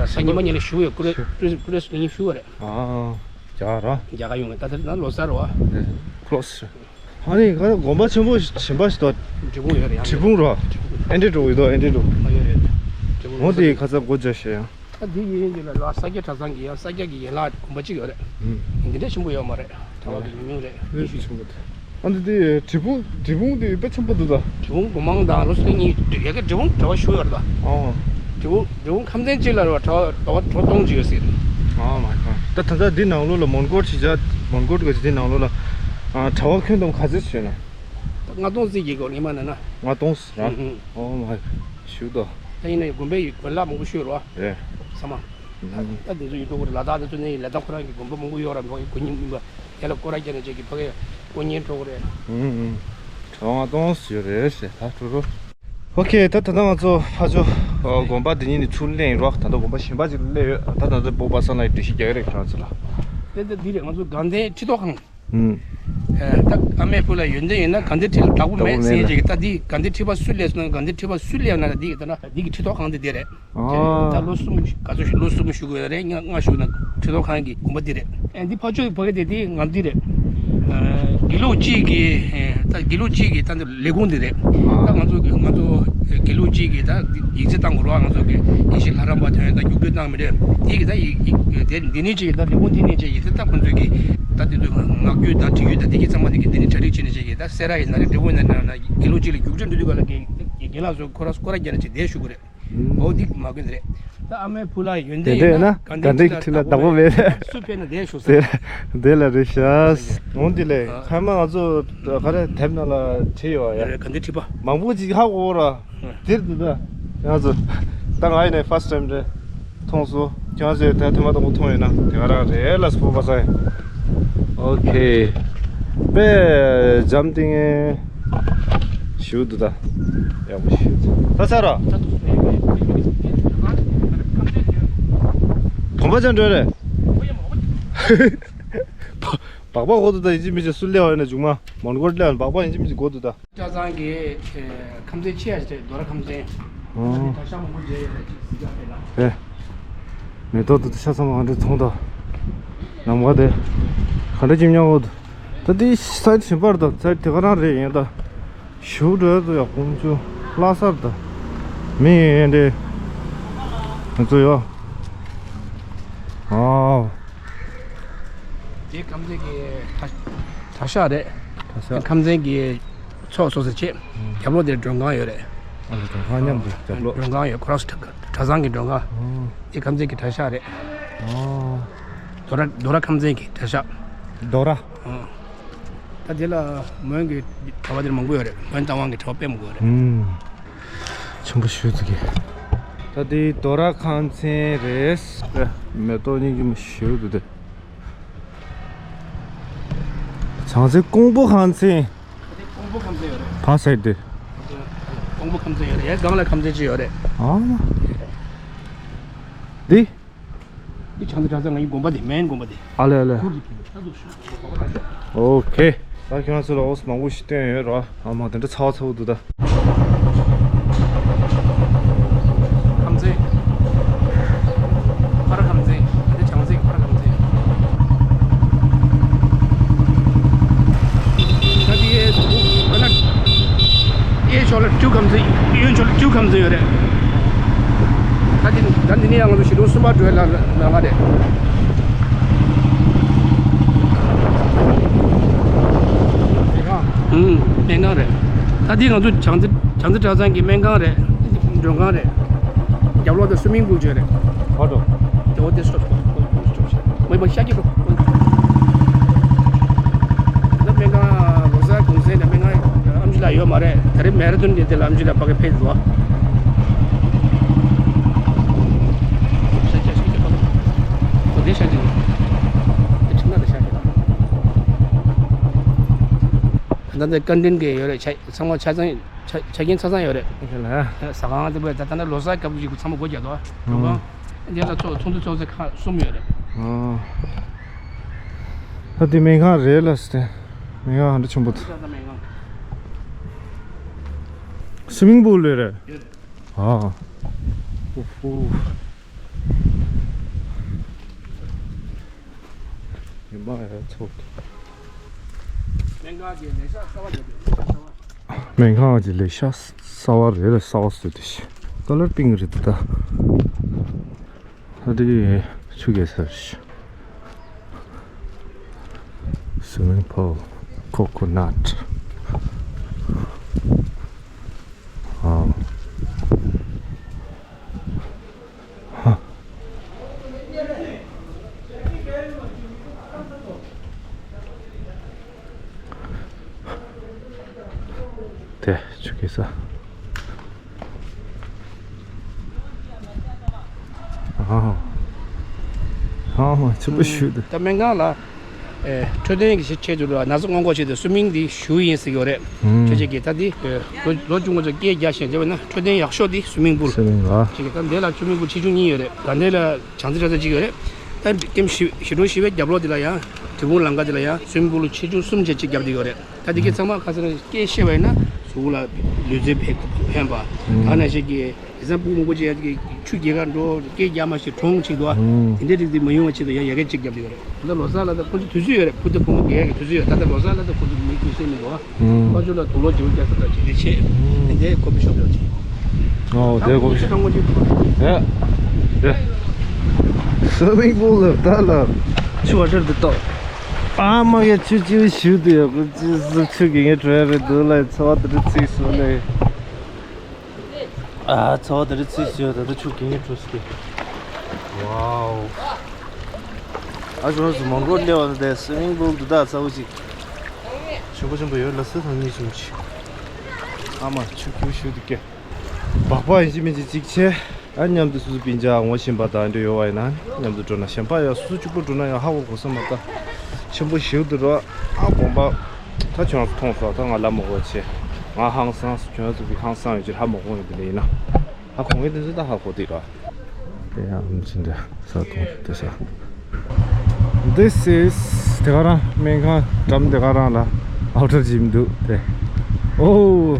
ས་ཉི་མ་ཉིན་ལ་བཞུགས་ཡོད། ཀུ་རེ་ཀུ་རེ་ཀུ་རེ་སུ་ཉིན་བཞུགས་པ་རེད། ཨ། རྒྱ་གར་ར། རྒྱ་གར་ཡོང་བས་ད་ལྟ་ན་ལོ་གསར་རོ། ཨ་ནི་ཁོ་ལོ་སི། ཨ་ནི་ཁ་དགོན་པ་ཆེན་པོ་གཞན་པ་ཞིག་ཏོ། འབྲས་སྤུངས་ཡོད་རེད་ཡང་། འབྲས་སྤུངས་རོ། ཨེ་འདྲས་འགྲོ་གི་འདུག་ཨེ་འདྲས་འགྲོ། ཨ་ཡོད་རེད། འབྲས་སྤུངས་འོ་དེ་ཁ་ཚ་སྒོ་རྒྱག་ཤེས་ཡང་། ཨ་དེ་ཡིན་དེ་ལ་ལ་ས་སྐྱ་གྲྭ་ཚང་གི་ཡང་ས་སྐྱ་གི་ཡན་ལག་དགོན་པ་གཅིག་ཡོད་རེད། ཨུམ། འདི་འདྲས་ཆེན་པོ་ཡོད་མ་རེད། གྲྭ་བ་གི་ཉུང་ཉུང་རེད། ཨེ་ཤི་ཆེན་པོ་དེ། ཨ་འདི་དེ་འབྲས་སྤུངས་འབྲས་སྤུངས་དེ་དཔེ་ཆེན་པོ་འདུག་ད། འབྲས་སྤུངས་སྒོ་མང་དང་ལོ་སི་གཉིས་ཡ་གི་འབྲས་སྤུངས་གྲྭ་བ་ཞུ་ཡོད་རེད་ད། ཨོ། འབྲས་སྤུངས་འབྲས་སྤུངས་ཁམས་ཚན་གཅིག་ལ་རེད་བ། གྲྭ་བ་གྲྭ་བ་གྲོ་སྟོང་གཅིག་ཡོད་སྲིད། ཨོ་མའི་གོཌ། ད་ད་ལྟ་འདི་ནང་ལོགས་ལ་མོན་གྷོ་ཞིག་བྱ་མོན་གྷོ་གི་འདི་ནང་ལོགས་ལ་ཨ་གྲྭ་བ་ཁྱོན་བསྡོམས་ག་ཚོད་ཡོད་ན། ད་ལྔ་སྟོང་ཙམ་གྱི་སྐོར་ངས་མ་ན་ན། ལྔ་སྟོང་ར། ཨུ་ཧུ། ཨོ་མའི་ཞུ་དོ། ད་ཡིན་ན་ཡང་དགོན་པའི་དགོན་ལག་མང་པོ་ཤོད་རོ། རེད། ས་མ། ད་འདི་ཚོ་ཡུལ་གྲུ་ཁོ་རེ་ལ་དྭགས་འདི་ཚོ་ནས་ལ་དྭགས་ཁོ་རང་གི་དགོན་པ་མང་པོ་ཡོད་ར། མ་གི་དགོན་རྙིང་མིན་པ་དེ་ལ་སྐོར་ར་རྒྱག་ནས་བྱེད་ཀྱི་ཕ་གི་དཀོན་གཉེར་གྲོགས་རེད། ཨུ་ཨུ། གྲྭ་བ་ལྔ་སྟོང་ཡོད་རེད་ཟེར་ད་གྲོགས་རོ། ཨོ་ཁེ། ད་ད་ལྟ་ང་ཚོ་ཕ་ཇོ་དགོན་པ་འདི་ཉིད་ནས་ཚུར་སླེབས་ཡིན་རོགས། ད་ལྟ་དགོན་པ་གཞན་པ་ཅིག་ལ་སླེབས་ཡོད། ད་ད་ལྟ་སྤོབས་པ་ས་ལ་འགྲེལ་བཤད་རྒྱག་ཡོད་རེད་ཁྱེད་རང་ཚོ་ལ། དེ་ད་འདི་རེད། ང་ཚོ་དགའ་ལྡན་ཁྲི་ཐོག་ཁང་། ཨུམ། ཨ་ད་ཨ་མའི་བུ་ལ་ཡོན་ཏན་ཡོད་ན་དགའ་ལྡན་ཁྲི་ལ་བདག་པོ་མེད་ཟེར་ཡས་ཅིག་གི་ད་འདི་དགའ་ལྡན་ཁྲི་པ་སུ་སླེབས་སོང་ན་དགའ་ལྡན་ཁྲི་པ་སུ་སླེབས་ན་ད་འདི་གི་ད་ན་འདི་གི་ཁྲི་ཐོག་ཁང་འདི་འདི་རེད། ཨ། ད་ལོ་གསུམ་ག་ཚོད་ལོ་གསུམ་བཞུགས་དགོས་རེད། ང་ང་བཞུགས་ན་ཁྲི་ཐོག་ཁང་གི་དགོན་པ་འདི་རེད། ཨ་འདི་ཕ་ཆོས་ཕ་གི་དེ་འདི་ང་འདི་རེད། ཨ་དགེ་ལུགས་སྤྱི་གི་ཨ་ད་དགེ་ལུགས་སྤྱི་གི་ད་འདི་ལས་ཁུངས་འདི་རེད། ད་ང་ཚོ་གི་ང་ཚོ་དགེ་ལུགས་སྤྱི་གི་ད་ཡིག་ཚད་བཏང་དགོས་རེད་བ། ང་ཚོ་གི་དགེ་བཤེས་ལྷ་རམས་པ་དོན་ད་རྒྱུགས་སྤྲོད་བཏང་མི་རེད། དེ་གི་ད་ཡིག་ཡིག་དེ་འདི་ནས་ཅིག་ད་ལས་ཁུངས་འདི་ནས་ཅིག་ཡིག་ཚད་ད་ཁོང་ཚོ་གི་ད་དེ་ཚོ་ངག་རྒྱུན་དང་བྲིས་རྒྱུན་དང་དེ་གི་ཚང་མ་དེ་གི་འདི་ནས་གྲ་སྒྲིག་བྱས་ནས་ཅིག་གི་ད་སེ་ར་ཡི་ན་རེ་འབྲས་སྤུངས་ན་རེ་ན་དགེ་ལུགས་སྤྱི་ལ་རྒྱུགས་སྤྲོད་འགྲོ་དུས་ག་ལ་དགེ་དགེ་ལགས་ཚོ་ཁོ་ར་སྐོར་ར་རྒྱག་ནས་ཅིག་བསྡད་བཞུགས་དགོས་རེད། ཨོ་འདི་མ་གི་འདི་རེད། ད་ཨ་མའི་བུ་ལ་ཡོན་ཏན་ཡོད་ན་དགའ་ལྡན་ཁྲི་ལ་བདག་པོ་མེད། སུ་ཕེབས་ན་བསྡད་ཤོག་ཟེར། དེ་ལ་རེད་ཤག་འོང་འདི་ལས་ཨ་ཁ་མ་ང་ཚོ་ག་རེ་དེབ་ནང་ལ་བྲིས་ཡོད་ཡ། ཡ་རེད། དགའ་ལྡན་ཁྲི་པ། མང་པོ་ཅིག་ཧ་གོ་ར། ཨ་དེར་འདུག་ད། ང་ཚོ་ད་ང་ཡིན་ནས་ཕར་སི་ཊའིམ་རེད། མཐོང་སོང་། ཁྱོད་ཚོས་ད་ཐོས་མ་ཐོས་པ་མཐོང་ཡོད་ན་དེ་ག་རང་རེད་ལ་སྤོབས་པ་ས་ཡིན། ཨོ་ཁེ། པས་འཇམ་ཐིང་ངེ་ཞུ་འདུག་ད། ཡག་པོ་ཞུ་འདུག་ད་ས་ར། བོང་པ་ཅན་འགྲོ་རེད། སྦག་སྦག་གོ་འདུག་ད། ཡིན་གཅིག་མིན་གཅིག་སུ་སླེབས་པ་ཡིན་ན་མཇུག་མ་མོན་གྷོར་སླེབས་པ་སྦག་སྦག་ཡིན་གཅིག་མིན་གཅིག་གོ་འདུག་ད། ཁ་སང་གི་ཁམས་ཚན་ཆེ་ཡ་ཞིག་རེད། རྡོ་ར་ཁམས་ཚན། ཨོ། ད་ཤ་མང་པོ་མཇལ་ཡོད་རེད། ཅིག་གཟིགས་ཡ་ཕེབས་ན། ཨེ། མེ་ཏོག་དེ་ཤ་ཚ་མ་ག་འདྲ་མཐོང་ད། ནམ་མཁའ་དེ་ག་འདྲ་ཅིག་མཉམ་འོ། ད་དེ་སའིཌ་གཞན་པར་ད་སའིཌ་དེ་ག་རང་རེད་ཡིན་ད། ཞུ་འགྲོ་ཡ་ཚོ་ཡ་ཁོང་ཚོ་ལྷ་སར་ད། མི་ཡིན་འདྲ། ང་ཚོ་ཡོ། ཨའོ། དེ་ཁམས་ཚན་གྱི་གྲྭ་ཤག་རེད། གྲྭ་ཤག་ཁམས་ཚན་གྱི་ཚོགས་སོ་སོ་བྱེད། རྒྱབ་ལོགས་དེར་མགྲོན་ཁང་ཡོད་རེད། ཨ་ལ་མགྲོན་ཁང་མཉམ་དུ་རྒྱབ་ལོགས། མགྲོན་ཁང་ཡོད། ཁོ་རང་ཚོ་གྲྭ་གྲྭ་ཚང་གི་མགྲོན་ཁང་། ཨོ། དེ་ཁམས་ཚན་གྱི་གྲྭ་ཤག་རེད། ཨོ། དོ་ར་དོ་ར་ཁམས་ཚན་གྱི་གྲྭ་ཤག་དོ་ར། ཨོ། ད་དེ་ལ་མོན་གྱི་གྲྭ་པ་དེར་མང་པོ་ཡོད་རེད། མོན་རྟ་དབང་གི་གྲྭ་པ་དཔེ་མང་པོ་ཡོད་རེད། ཨུམ། ཆེན་པོ་ཞུ་ཚུགས་ཀྱི། ད་དེ་དོ་ར་ཁམས་ཚན་རེད། མེ་ཏོག་སྙིང་རྗེ་མོ་ཞུ་འདུག་དེ། བྱང་རྩེ་ཀོང་པོ་ཁམས་ཚན། ཀོང་པོ་ཁམས་ཚན་ཡོད་རེད། ཕ་སེར་དེ། ཀོང་པོ་ཁམས་ཚན་ཡོད་རེད། ཡ་སྒང་ལ་ཁམས་ཚན་ཅིག་ཡོད་རེད། ཨ་མ། འདི། འདི་བྱང་རྩེ་གྲྭ་ཚང་ང་ཡི་དགོན་པ་དེ་མེན་དགོན་པ་དེ། ཨ་ལེ་ཨ་ལེ། ཨོ་ཁེ། ད་ཁྱེད་རང་ཚོ་ལ་འོ་མང་པོ་ཞིག་བསྟན་ཡོད་ར། ཨ་མ་དེ་འདྲ་ཚ་བ་ཚ་བོ་འདུག་ད། ཁམས་ཚན། ཕར་ཁམས་ཚན། དེ་བྱང་རྩེ་ཕར་ཁམས་ཚན། ད་དེའི་ཨ་ན། གཡས་ཕྱོགས་ལ་བཅུ་ཁམས་ཚན། གཡོན་ཕྱོགས་ལ་བཅུ་ཁམས་ཚན་ཡོད་རེད། ད་དེ་ད་འདི་ནས་ཡང་ང་ཚོ་གཞིས་གྲོང་གསུམ་པ་འགྲོ་ཡ་ལ་ལ་ང་རེད། ཨུམ། སྨན་ཁང་རེད། ད་འདི་ང་ཚོ་བྱང་རྩེ་བྱང་རྩེ་གྲྭ་ཚང་གི་སྨན་ཁང་རེད། མགྲོན་ཁང་རེད། རྒྱབ་ལོགས་དེ་སུ་མིང་པུལ་བརྗོད་རེད། ཧོ་ཏོ། དེ་འོ་དེ་སོ་སོ་མི་མ་ཤ་ཀི་རོ། ད་སྨན་ཁང་ལོ་གསར་གུང་སེང་དང་སྨན་ཁང་ཨམ་ཆི་ལ་ཡོད་མ་རེད། ད་རེས་མེ་ར་ཐོན་གྱི་དེ་ལ་ཨམ་ཆི་ལ་ཕ་གི་ཕེབས་འདུག་ཨ། ཤ་ཀི་ཤ་ཀི་ཁོ་དེ་ཤ་ཀི་རོ། དེ་ཁྲིམས་ན་དེ་ཤ་ཀི་རོ། ད་ལྟ་བཀའ་དྲིན་གྱི་ཡོད་རེད། ཆ་ཚང་མ་ཆ་ཚང་ཆ་ཆ་རྐྱེན་ཆ་ཚང་ཡོད་རེད། ཨོ་ཁེ་ལ། ཟ་ཁང་དེ་བས་ད་ལྟ་ན་ལོ་གསར་སྐབས་ཀྱི་ཚང་མ་སྒོ་རྒྱག་འདུག་ཨ། ཨོ། འདི་ལ་ཚོགས་ཚོགས་འདུ་ཚོགས་ཚེ་ཁག་གསུམ་ཡོད་རེད། ཨོ། ད་དེ་སྨན་ཁང་རེད་ལ་སྟེ། སྨན་ཁང་ཧ་འདྲ་ཆེན་པོ་འདུག་ད་ལྟ་སྨན་ཁང་། སུ་མིང་པུལ་ལོས་རེད། ཡོད་རེད། ཨ། ཧུ་ཧུ། ཉི་མ་ཡ་ཚོགས། སྨན་ཁང་གི་ལས་ཤག་གསར་བ་རེད། ལས་ཤག་གསར་བ། སྨན་ཁང་གི་ལས་ཤག་གསར་བ་རེད་ལ། གསར་བ་བཟོས་ཏེ་ཤི་ཀ་ལར་པིང་རེད་འདུག་ད། ད་དེ་ཆུ་རྐྱལ་ས་རེད། སུ་མིང་པུལ། ཀོ་ཀོ་ནཊ། ཨ། ཧ། དེ་ཆུ་རྐྱལ་ས། ཨ། ཨ་མ་ཆུ་པོ་ཞུ་དུ། ད་སྨན་ཁང་ལ། ཨེ། འཕྲོད་བསྟེན་གྱི་ཆེད་དུ་ལ་ན་ཚ་སྔོན་འགོག་ཆེད་དུ་སུ་མིང་འདི་ཞུ་ཡིན་ཟེར་གྱི་ཡོད་རེད། ཨུམ། ཁྱོད་ཅག་གིས་ད་འདི་ལོ་ལོ་ཆུང་ངུ་ཚོ་སྐད་རྒྱག་ཤེས་བྱས་པ་ན་འཕྲོད་བསྟེན་ཡག་ཤོས་འདི་སུ་མིང་པུལ། སུ་མིང་ལ། ཁྱེད་ཀྱིས་ད་འདི་ལ་སུ་མིང་པུལ་ཆེ་ཆུང་གཉིས་ཡོད་རེད། ད་འདི་ལ་བྱང་རྩེ་གྲྭ་ཚང་གཅིག་ཡོད་རེད། ད་ཀེམ་བཞི་བཞི་གྲོང་བཞི་པའི་རྒྱབ་ལོགས་འདི་ལ་ཡང་དུས་འཁོར་ལམ་ཁ་འདི་ལ་ཡང་སུ་མིང་པུལ་ཆེ་ཆུང་གསུམ་བྱས་གཅིག་བརྒྱབ་བསྡད་ཡོད་རེད། ད་འདི་གའི་ཚང་མ་ཁ་སང་སྐད་ཤེས་པ་ཡིན་ན་གཟུགས་ལ་ལུས་རྩལ་ཕན་ཕན་པ། ཨ་ནང་བཞིན་གྱི། དེང་སང་སྤུ་གུ་མང་པོ་ཅིག་ཡ་གི་ཆུ་རྐྱལ་ཁ་འགྲོ་སྐད་རྒྱག་མ་ཤེས་གྲོངས་ཅིག་འདུག་ཨ། ཨུམ། དེ་འདྲའི་རིགས་དེ་མ་ཡོང་བ་ཆེད་དུ་ཡ་ཡ་གི་ཅིག་བརྒྱབ་ཡོད་རེད། ད་ལོ་གསར་ལ་ད་ཁོ་ཚོ་དུས་ཚོད་ཡོད་རེད། བུ་དང་བུ་མོ་སྒེར་གྱི་དུས་ཚོད་ཡོད། ད་ལྟ་ལོ་གསར་ལ་ད་ཁོ་ཚོ་མི་ཁུ་སེམས་མི་འདུག་ཨ། ཨུམ། ཕ་ཆུ་ལ་དུག་ལོག་བྱེད་རྒྱག་ས་ད་བྱེད་རེད་ཆེ། ཨུམ། དེ་འདྲའི་ཁོ་པི་ཤོབ་ཡོད་ཆེ། ཨོ་དེ་ཁོ་པི་ཤོབ། ཨེ། ཨེ། སུ་མིང་པུལ་ལ་ད་ལ་ཆུ་བ་ཤར་དུ་ཏོ། ཨ་མ་གི་ཆུ་ཆུ་ཞུ་དུ་ཡོད་གི་ཅི་ཟིག་ཆུ་གི་ངའི་བྲོས་རེད་འདུག་ལ་ཚ་བ་དེ་འདྲ་ཚིག་སོང་ལེ། ཨ་ཚ་བ་དེ་རིང་ཚིག་ཞུ་ད་ལྟ་ཆུ་གིས་ངའི་གྲོ་སི་ཀེ། ཝའོ། ཨ་ཞོ་སུ་མང་པོ་སླེབས་པ་དེ་སུ་མིང་པུལ་འདུག་ད་ཚ་བོ་ཅིག་ཆུ་པོ་ཆེན་པོ་ཡོད་ལ་སུ་ཐང་ངེས་ཆུང་ཆེ། ཨ་མ་ཆུ་ཁྱུ་ཤུ་དུ་ཀེ། སྦག་སྦག་ཡིན་གཅིག་མིན་གཅིག་གཅིག་ཆེ། ཨ་མཉམ་དུ་སུ་སུ་སྤུན་ཆ་ངོ་ཤེས་པ་དང་འདྲ་ཡོད་པ་ཡིན་ན་མཉམ་དུ་འགྲོ་ན་གཞན་པ་ཡང་སུ་སུ་གཅིག་པུ་འགྲོ་ན་ཡང་ཧ་གོ་གོ་ས་མ་ད། ཆེན་པོ་ཞིག་ཏུ་འགྲོ་ཨ་དགོན་པ། ད་ཁྱོད་ཚོ་མཐོང་སོང་ད་ང་ལ་མོ་གོ་ཆེ། ང་ཧང་སང་ཁྱོད་ཚོ་གི་ཧང་སང་ཡོད་ཅེས་ཧ་མ་གོ་ཡོད་དེ་ཡིན་ན། ཧ་གོ་ངེས་དེ་ཚོ་ད་ཧ་གོ་དེ་ར། དེ་ཡང་ཨམ་ཆི་འདྲ་ས་མཐོང་དེ་ས། This is དེ་ག་རང་སྨན་ཁང་འགྲམ་དེ་ག་རང་ལ་ཨའུ་ཊར་ཇིམ་འདུག་དེ། ཨོ།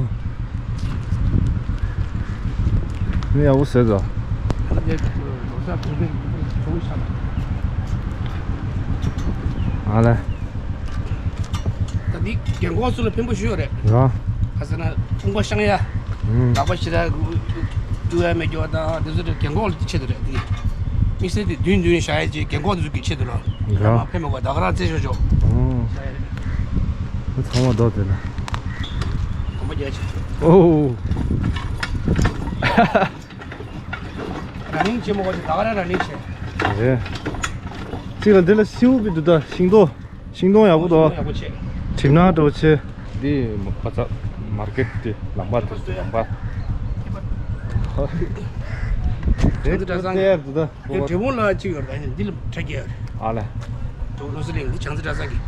ནི་ཡག་པོ་ཟེར་ཙང་། ཨ་ལས། ད་འདི་རྒན་གོག་ཚོ་ལ་ཕན་པོ་ཞུ་ཡོད་རེད། ར། ཁ་སང་ན་དཔུང་པ་བཤང་ཡ། ཨུམ། ལག་པ་ཞེ་དྲག་དཀྲུག་ཡ་མེད་རྒྱུ་བ་དང་དེ་ཚོ་རྒན་གོག་ལ་ཆེད་དུ་རེད་འདི། དམིགས་བསལ་དེ་བདུན་བདུན་བཞག་ཡས་ཀྱི་རྒན་གོག་དེ་ཚོ་གི་ཆེད་དུ་ལ། ཡ། ཕན་མི་དགོས། ད་ག་རང་རྩེ་ཤོག་ཤོག་ཨོ། ཚང་མ་རྡོ་དེ་ལ། གོམ་པ་རྒྱག་ཆེ། ཨོ། ར་ནིང་ཆེ་མོ་གོ་ཆེ། ད་ག་རང་ར་ནིང་ཆེ། རེད། གཅིག་ལ་འདི་ལ་སེའུ་བི་འདུག་ད་ཤིང་ཏོག་ཤིང་ཏོག་ཡག་པོ་འདུག་ཡག་པོ་ཆེ། གྲིབ་ནག་འདྲ་པོ་ཆེ། འདི་ཁ་ཚ་མར་ཀེཊ་དེ་ལམ་པ་དེ་ལམ་པ། ཚང་མ་འདྲ་ས། དེ་འདྲ་ས། དེ་དྲེ་མོ་ལ་གཅིག་ཡོད་རེད། འདི་ལ་ཁྲ་རྒྱས་ཡོད་རེད། ཨ་ལས། དུ་ལོ་སི་ལིང་འདི་བྱང་རྩེ་གྲྭ་ཚང་གི།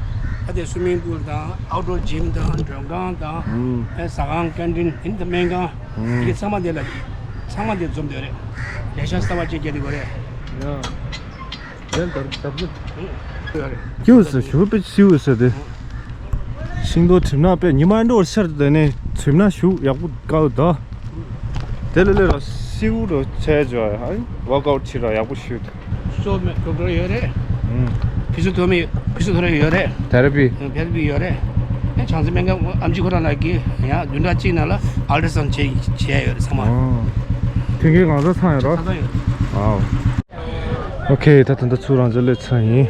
ཨ་དེ་སུ་མིང་པུལ་དང་ཨའུ་ཌོར་ཇིམ་དང་མགྲོན་ཁང་དང་། ཨུམ། ཨེ་ཟ་ཁང་ཀན་ཊིན་ཨིན་དང་སྨན་ཁང་། ཨུམ། དེ་ག་ཚང་མ་དེ་ལ། ཚང་མ་དེ་འཛོམས་དེ་རེད། ལས་ཤག་གསར་པ་ཅིག་རྒྱག་དེ་གོ་རེད། ཡ། དེ་ལྟར་ལྟར་ཅིག་ཡོད་རེད། ཀྱུ་སི་ཞུ་པེ་སིའུ་ཟེར་དེ། ཤིང་ཏོག་གྲིབ་ནག་པས་ཉི་མ་འགྲོ་ཤར་དེ་ནས་གྲིབ་ནག་ཞུ་ཡག་པོ་དཀའ་ད། དེ་ལས་ལས་ར་སེའུ་ར་ཆེ་ཇོ་ཨ་ཝོག་ཨའུཊ་ཕྱི་ར་ཡག་པོ་ཞུ། སོ་མེ་ཌོག་ཊར་ཡོད་རེད། ཨུམ། ཕི་སི་ཐོ་མི་ཕི་སི་ཐོ་ར་ཡོད་རེད། ཐེ་ར་པི། ཨུམ། ཐེ་ར་པི་ཡོད་རེད། ཨེ་བྱང་རྩེ་སྨན་ཁང་ཨམ་ཆི་ཁོ་རང་ལ་གི་ཡང་བདུན་ཕྲག་གཅིག་ནང་ལ་ཨལ་ཊ་སའུན་ཌ་བྱེད་བྱེད་ཡ་ཡོད་རེད་ཚང་མ། ཨོ། མཐུན་རྐྱེན་གང་ས་ཚང་ཡོད་རོ། ཚང་ས་ཡོད། ཨའོ། ཨོ་ཁེ། ད་ད་ལྟ་ཚུར་རང་ཚོ་སླེབས་ཚར་ཡིན།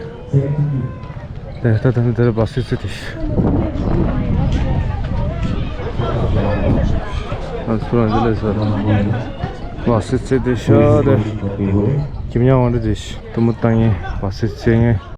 ད་ད་ད་ལྟ་དེར་བ་སི་སི་དེ་ཤི། ད་ཚུར་རང་ཚོ་སླེབས་ཚར། བ་སི་སི་དེ་ཤི་དེ། ཁྱིམ་ཉག་འོང་དེ་ཤི། ཏུ་མུ་བཏང་ཡིན་བ་སི་སི་ངས།